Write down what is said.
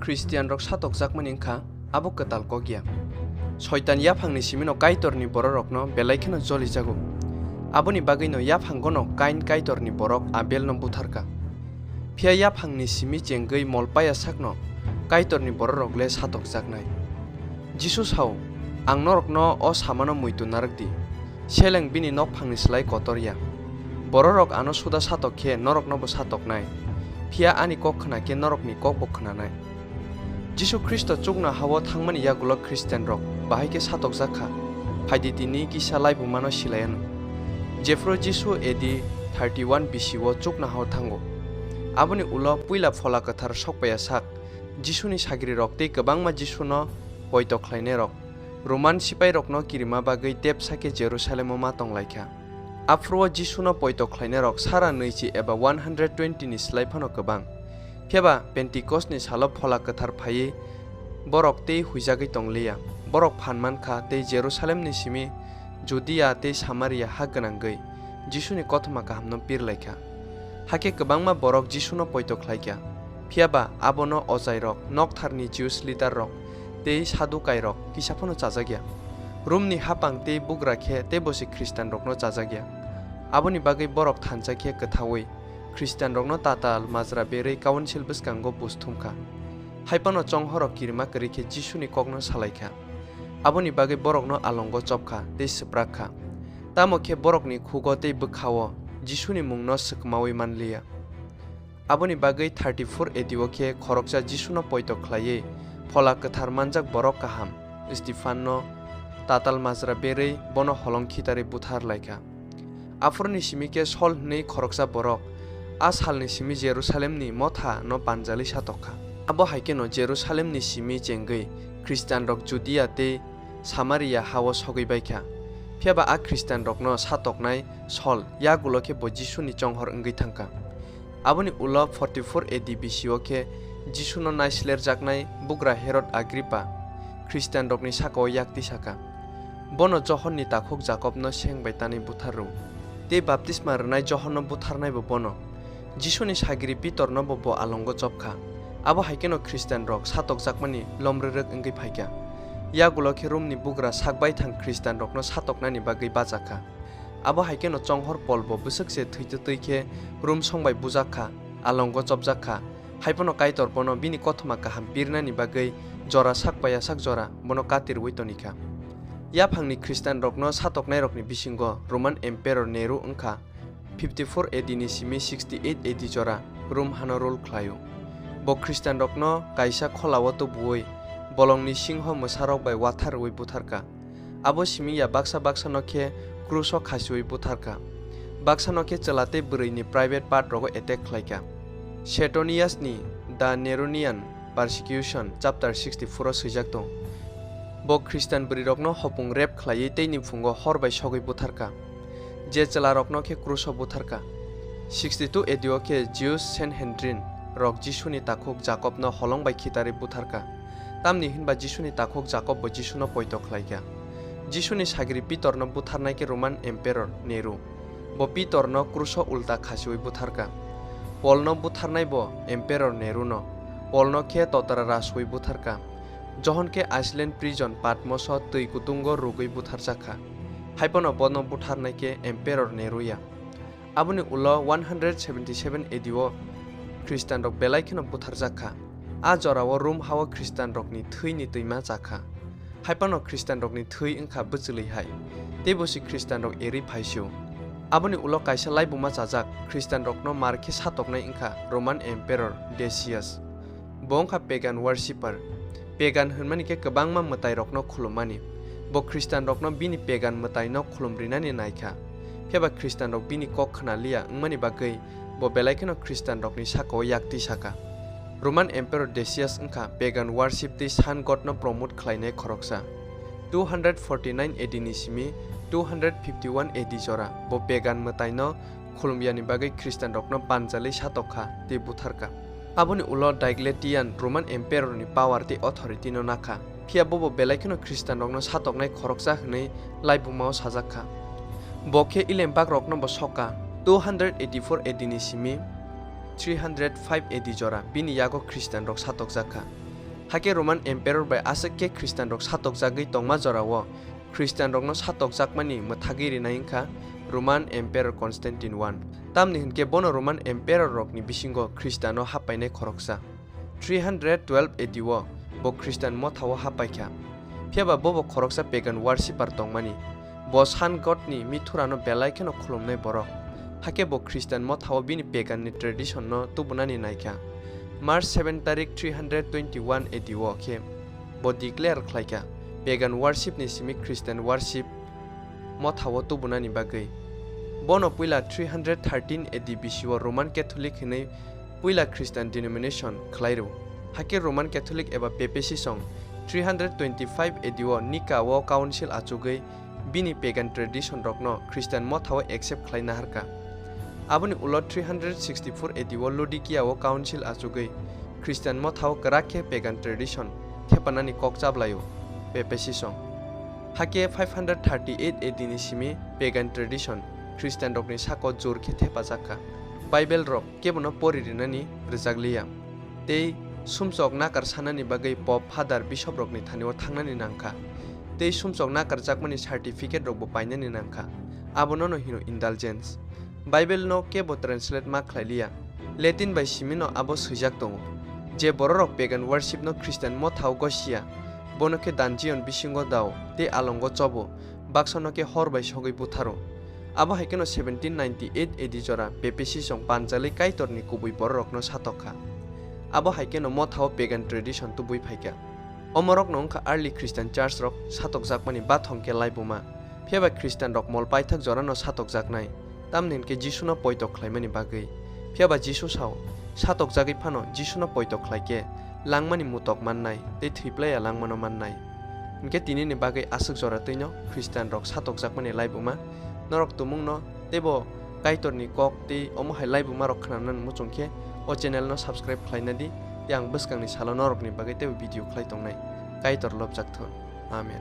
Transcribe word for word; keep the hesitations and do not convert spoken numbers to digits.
Khristianrok satokjakmani wngkha, abo kwtal kok ya. Soitan yaphangni simino Kaitorni bororokno belai kheno jolijago. Aboni bagwino yaphangono Kain Kaitorni borok Abelno butharka. Phiya yaphangni simi chengwi mol paya sakno Kaitorni bororok le satokjaknai. Jisu sao, "Ang norokno o samano muitu narwk di. Seleng bini nokphangni slai kotor ya. Bororok ano suda satok khe noroknobo satoknai. Phiya ani kok khna khe norokni kokbo khnanai." Jisu Khristo chuknoha-o thangmani yagulo Khristianrok bahai khe satokjak kha. Phaidi tini kisa laibumano silai anw. Jephru Jisu A D thirty-one B C o chuknoha-o thango. Aboni ulo puila Phola Kwthar sokpaiya sak, Jisuni sagrirok tei kwbangma Jisuno poito khlainairok Roman sipairokno kirima bagwi tepsa khe Jerusalemo ma tonglaikha. Aphuru-o Jisuno poito khlainairok sara nwichi eba one hundred twenty ni slai phano kwbang. Phiya ba Pentikosni salo Phola Kwthar phaiwi borok tei huijagwi tongliya. Borok phan man kha tei Jerusalemni simi Judia tei Samaria ha gwnangwi Jisuni kothoma kahamno pir lai kha. Hakhe kwbangma borok Jisuno poito khlai kha. Phiya ba abono ochairok, noktharni Jews leaderrok tei Sadukairok kisa phano chajak ya. Romni hapang tei bugra khe teibo se Khristianrokno chajak ya. Aboni bagwi borok thansa khe kwthaui Khristianrokno tatal majra berwi Council bwskango buj thum kha. Hai phano chonghorrok kirima kwrwi khe Jisuni kokno salai kha. Aboni bagwi borokno alongo chop kha tei swprak kha. Tamo khe borokni khugo tei bwkha-o Jisuni mungno swkmaui man liya. Aboni bagwi thirty-four A D o khe khoroksa Jisuno poito khlaiwi Phola Kwthar manjak borok kaham Stifanno tatal majra berwi bono holong khitarwi buthar lai kha. Aphuruni simi khe Sol hwnwi khoroksa borok a salni simi Jerusalemni mothano panjalwi satok kha. Abo hai kheno Jerusalemni simi chengwi Khristianrok Judia tei Samaria ha-o sogwi bai kha. Phiya ba a Khristianrokno satoknai Sol yagulo khe bo Jisuni chonghor wngwi thang kha. Aboni ulo forty-four A D B C o khe Jisuno naislerjaknai bugra Herod Agripa Khristianrokni saka-o yakti sa kha, "Bono Johonni takhuk Jakobno seng bai tanwi buthar rw." Tei baptisma rwnai Johonno butharnaibo bono. Jisuni sagiri Pitornobo bo alongo chop kha. Abo hai kheno Khristianrok satokjakmani lomrwrwk wngwi phai kha. Yagulo khe Romni bugra sak baithang Khristianrokno satoknani bagwi bacha kha. Abo hai kheno chonghor Polbo bwswk se thwito twi khe Rom song bai bujak kha, alongo chopjak kha. Hai phano Kaitor bono bini kothoma kaham pirnani bagwi jora sak paiya sak jora bono katirwi toni kha. Yaphangni Khristianrokno satoknairokni bisingo Roman Emperor Nero wng kha, fifty-four A D ni simi sixty-eight A D jora Rom hano rule khlaio. Bo Khristianrokno kaisa kholao tubuwi bolongni singho mwsarok bai watharwi buthar kha. Abo simi ya baksa baksano khe kruso khasiwi buthar kha. Baksano khe chwla tei bwrwini private part rogo attack khlai kha. Suetonius ni The Neronian Persecution chapter sixty-four o swijak tong. Bo Khristian bwrwirokno hopung rape khlaiwi teini phungo hor bai sogwi buthar kha. Je chwlarokno khe kruso buthar kha. Sixty-two A D o khe Jews Sanhedrin rok Jisuni takhuk Jakobno holong bai khitarwi buthar kha. Tamni hinba Jisuni takhuk Jakobbo Jisuno poito khlai kha. Jisuni sagiri Pitorno butharnai khe Roman Emperor Nero. Bo Pitorno kruso ulta khasiwi buthar kha. Polno butharnaibo Emperor Nerono. Polno khe totra raswi buthar kha. Johon khe Iceland prison Patmoso twi kutungo rwgwi butharjak kha. Hai phano bono butharnai khe Emperor Nero ya. Aboni ulo one hundred seventy-seven A D o Khristianrok belai kheno butharjak kha. A jorao Rom hao Khristianrokni thwini twima cha kha. Hai phano Khristianrokni thwi wng kha bwchwlwi hai, teibo se Khristianrok erwi phaisio. Aboni ulo kaisa laibuma chajak Khristianrokno mar khe satoknai wng kha Roman Emperor Decius. Bo wng kha pagan worshipper. Pagan hwnmani khe kwbangma mwtairokno khulummani. Bo Khristianrokno bini pagan mwtaino khulumrinani nai kha. Phiya ba Khristianrok bini kok khna liya wngmani bagwi bo belai kheno Khristianrokni saka-o yakti sa kha. Roman Emperor Decius wng kha pagan worship tei sun godno promote khlainai khoroksa. Two hundred forty-nine A D ni simi two hundred fifty-one A D jora bo pagan mwtaino khulumyani bagwi Khristianrokno panjalwi satok kha tei buthar kha. Aboni ulo Diocletian Roman Emperorni power tei authority no nakha. Phiya bobo belai kheno Khristianrokno satoknai khoroksa hwnwi laibumao sajak kha. Bo khe Ilembakrokno bo sok kha. Two hundred eighty-four A D ni simi three hundred five A D jora bini yago Khristianrok satokjak kha. Hakhe Roman Emperor bai aswk khe Khristianrok satokjagwi tongma jorao Khristianrokno satokjakmani mwthagwi rinai wngkha Roman Emperor Constantine one. Tamni hinkhe bono Roman Emperor rokni bisingo Khristiano happainai khoroksa. Three hundred twelve A D o bo Khristian mothao happaikha. Phiyaba bobo khoroksa pagan worshipper tongmani. Bo sun godni mithurano belai kheno khulumnai borok. Hakhe bo Khristian mothao bini paganni traditionno tubunani naikha. March seven tarik three hundred twenty-one A D o khe bo declare khlaikha pagan worshipni simi Khristian worship mothao tubunani bagwi. Bono puila three hundred thirteen A D bisio Roman Catholic hinwi puila Khristian denomination khlai rw. Hakhe Roman Catholic eba Papacy song three hundred twenty-five A D o Nika o council achugwi bini pagan tradition rokno Khristian mothao accept khlai naharkha. Aboni ulo three hundred sixty-four A D o Laodicea o council achugwi Khristian mothao kwrak khe pagan tradition thepanani kok chablaio Papacy song. Hakhe five hundred thirty-eight A D ni simi pagan tradition Khristian rokni sako jor khe thepajak kha. Bible rok kebono pori rinani rwjak liya. Tei sumsok nakar sanani bagwi Pope, Father, Bishop rokni thanio thangnani nangkha. Tei sumsok nakarjakmani certificate rokbo painani nangkha. Abono no hino indulgence. Bible no kebo translate ma khlai liya. Latin bai simino abo swijak tongo. Je bororok pagan worship no Khristian mothao gosia, bono khe dungeon bisingo dao tei alongo chobo, baksano khe hor bai sogwi butharo. Abo hai kheno seventeen ninety-eight A D jora Papacy song panjalwi Kaitorni kubui bororokno satok kha. Abo hai kheno mothao pagan tradition tubui phaikha. Omorokno wngkha early Christian church rok satokjakmani bathong khe laibuma. Phiyaba Khristian rok mol paithak jorano satokjaknai, tamni hinkhe Jisuno poito khlaimani bagwi. Phiyaba Jisu sao, satokjagwi phano Jisuno poito khlai khe langmani mutok mannai tei thwiplaiya langmano mannai. Hinkhe tinini bagwi aswk jora twino Khristian rok satokjakmani laibuma. Norok tumungno teibo Kaitorni kok tei omo hai laibuma rok khnanani muchung khe o channel no subscribe khlaina di, tei ang bwskangni salo norokni bagwi teibo video khlai tongnai. Kaitor lobjak thun. Amen.